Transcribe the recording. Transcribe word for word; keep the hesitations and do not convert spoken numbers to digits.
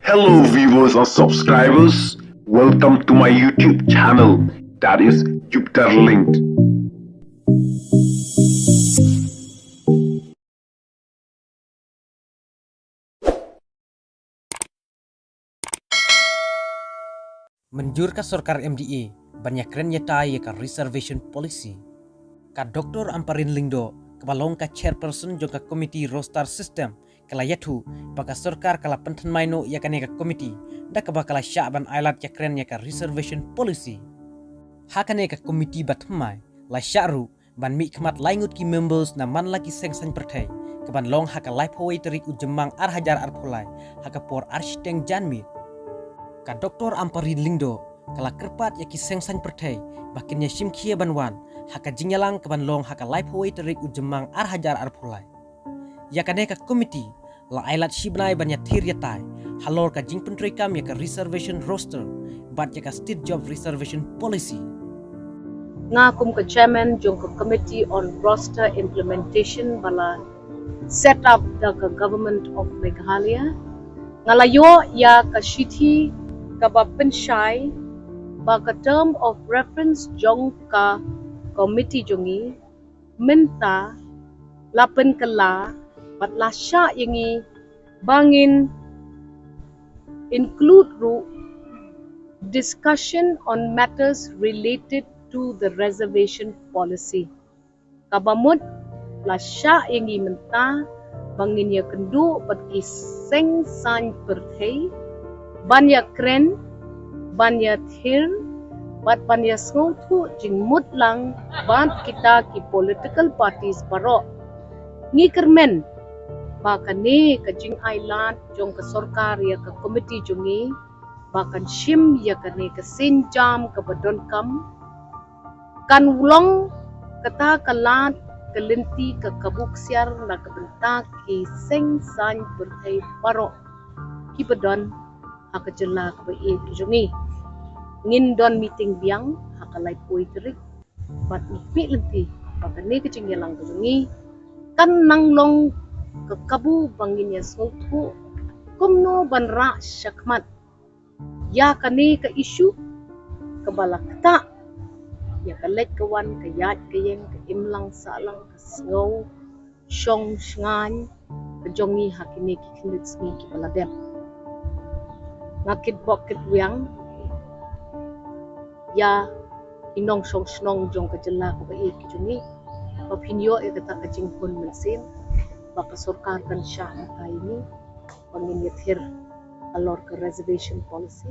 Hello viewers and subscribers, welcome to my YouTube channel, that is Jupiter Linked. Mynjur ka sorkar M D A ban ïakren ïatai ïa ka reservation policy. Ka Doctor Ampareen Lyngdoh, kaba long ka chairperson jong ka committee roster system, ka la ïathuh ba ka sorkar ka la pynthymmai noh ïa kane ka committee da kaba ka la shah ban ailad ïakren ïa ka reservation policy. Ha kane ka committee ba thymmai la shah ruh ban mihkhmat lai ngut ki members na man la ki seng saiñ pyrthei, kaban long ha ka laiphew wei tarik u Jymmang ar hajar arphew lai, ha ka por ar shiteng janmiet. Ka Doctor Ampareen Lyngdoh ka la kyrpad ïa ki seng saiñ pyrthei ba kin ïa shim khia ban wan ha ka jingïalang kaban long ha ka laiphew wei tarik u Jymmang ar hajar arphew lai. Ïa kane ka committee la ailad shi bnai ban ïathir ïatai halor ka jingpyntreikam ïa ka reservation roster bad ïa ka state job reservation policy. Nga kum ka chairman jong ka Committee on Roster Implementation ba la set up da ka Government of Meghalaya, nga la ïoh ïa ka shithi kaba pynshai ba ka term of reference jong ka committee jong ngi mynta la pynkylla bad la shah ïa ngi ba ngin include ruh discussion on matters related to the reservation policy. Kaba mut la shah ïa ngi mynta ba ngin ïakynduh bad ki seng saiñ pyrthei ban ïakren, ban ïathir bad ban ïasngewthuh jingmut lang bad kita ki political parties baroh. Ngi kyrmen ba kane ka jingailad jong ka sorkar ïa ka committee jong ngi ba kan shim ïa kane ka sienjam kaba donkam kan long kata ka lad ka lynti ka kabu ksiar na ka bynta ki seng saiñ pyrthei baroh kiba don ha ka jylla kaba ïeit ka jong ngi. Ngin don meeting biang ha ka laiphew tarik bad ngi peit lynti ba kane ka jingïalang ka jong ngi kan nang long ka kabu ba ngin ïasngewthuh kumno ban rah shakhmat ïa kane ka issue kaba la ktah ïa ka leit ka wan, ka ïaid ka ïeng, ka imlang sahlang, ka sngew shong shngaiñ ka jong ngi ha kine ki khyndiat sngi kiba la dep. Nga kitbok kitwiang ïa ki nongshong shnong jong ka jylla kaba ïeit ka jong ngi ba phin ïoh ïa kata ka jinghun mynsiem ba ka sorkar kan shah mynta ïa ngi ba ngin ïathir halor ka reservation policy.